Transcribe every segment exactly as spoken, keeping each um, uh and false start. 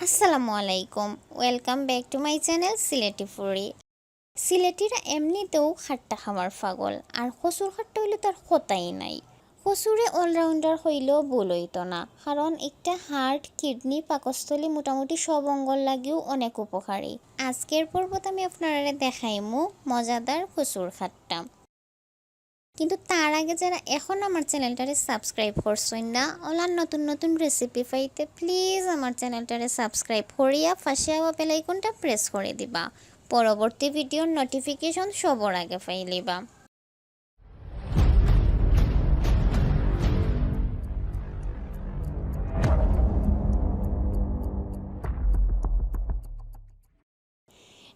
আসসালামু আলাইকুম, welcome back to my channel Sylheti ফুরি। সিলেটিরা এমনিতেউ খাট্টা খাবার পাগল, আর কচুর খাট্টা অইলে তার কথাই নাই। কচুরে all-rounder কইলেও ভুল অইতো না, কারণ একটা heart, kidney, পাকস্থলী, মোটামুটি সব অঙ্গর লাগিও অনেক উপকারী। আজকের পর্বত আমি আপনারারে দেখাইমু মজাদার কচুর খাট্টা। কিন্তু তার আগে যারা এখনো আমার channelটারে subscribe করছইন না, অলার নতুন নতুন recipe পাইতে please আমার channelটারে subscribe করিয়া পাশে আওয়া bell iconটা press করি দিবা। পরবর্তী videoর notification সবর আগে পাইলিবা।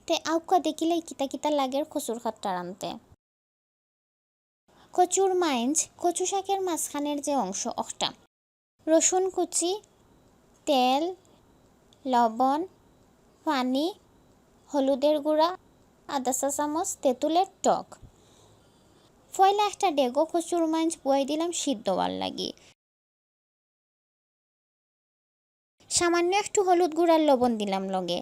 তে আউক্কা দেখিলাই কিতা কিতা লাগের কচুর খাট্টা রানতে। কচুর মাইঞ্জ, কচু শাকের মাঝখানের যে অংশ, অখটা। রসুন কুচি, তেল, লবণ, পানি, হলুদের গুঁড়া, আধা চা চামচ তেঁতুলের টক। পয়লা একটা ডেগো কচুর মাইঞ্জ বওয়াই দিলাম সিদ্ধ অওয়ার লাগি। সামান্য একটু হলুদ গুঁড়ার লবণ দিলাম লগে।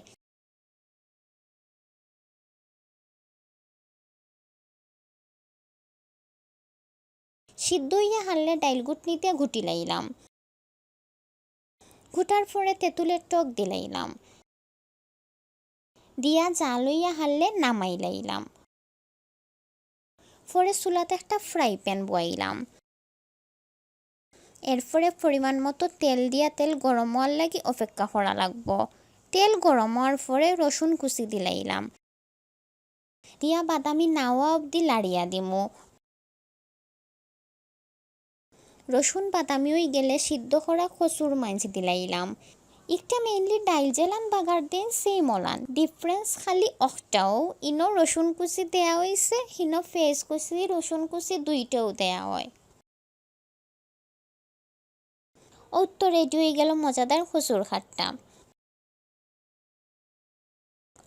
সিদ্ধ অইয়া হারলে ডাইল ঘুটনিতে ঘুটি লাইলাম। ঘুটার পরে তেঁতুলের টক দিলাইলাম। দিয়া জাল অইয়া হারলে নামাই লাইলাম। পরে চুলাত একটা fry pan বওয়াইলাম। এরপরে পরিমাণ মতো তেল দিয়া তেল গরম অওয়ার লাগি অপেক্ষা করা লাগবো। তেল গরম অওয়ার পরে রসুন কুচি দিলাইলাম। দিয়া বাদামি না অওয়া অবধি লাড়িয়া দিমু। রসুন বাদামি অইগেলে সিদ্ধ করা কচুর মাইঞ্জ দিলাইলাম। ইকটা mainly ডাইল যেলান বাগার দেইন, same অলান। Difference খালি অখটাউ, ইনো রসুন কুচি দেওয়া অইছে, হিনো পেঁয়াজ কুচি, রসুন কুচি দুইটাউ দেওয়া অয়। অউ তো ready অইগেলো মজাদার কচুর খাট্টা।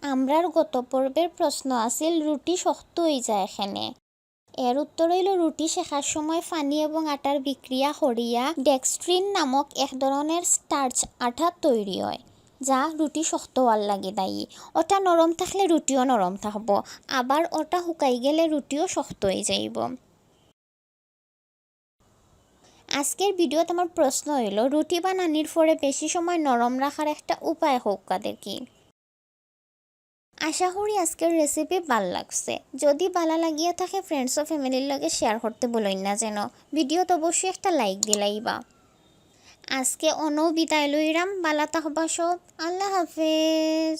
আমরার গত পর্বের প্রশ্ন আছিল, রুটি শক্ত অইযায় কেনে? এর উত্তর অইলো, রুটি সেকার সময় পানি এবং আটার বিক্রিয়া করিয়া dextrin নামক এক ধরনের starch আঠা তৈরি অয়, যা রুটি শক্ত অওয়ার লাগি দায়ী। অটা নরম থাকলে রুটিও নরম থাকবো, আবার অটা হুকাই গেলে রুটিও শক্ত অইযাইবো। আজকের videoত আমার প্রশ্ন অইলো, রুটি বানানির পরে বেশি সময় নরম রাখার একটা উপায় কউক্কা দেখি। আশা করি আজকের recipe ভালা লাগছে। যদি ভালা লাগিয়া থাকে, friends ও familyর লগে share করতে ভুলইন না যেন। Videoত অবশ্যই একটা like দিলাইবা। আজকে অনো বিদায় লইরাম, ভালা থাকবা সব। আল্লাহ হাফেজ।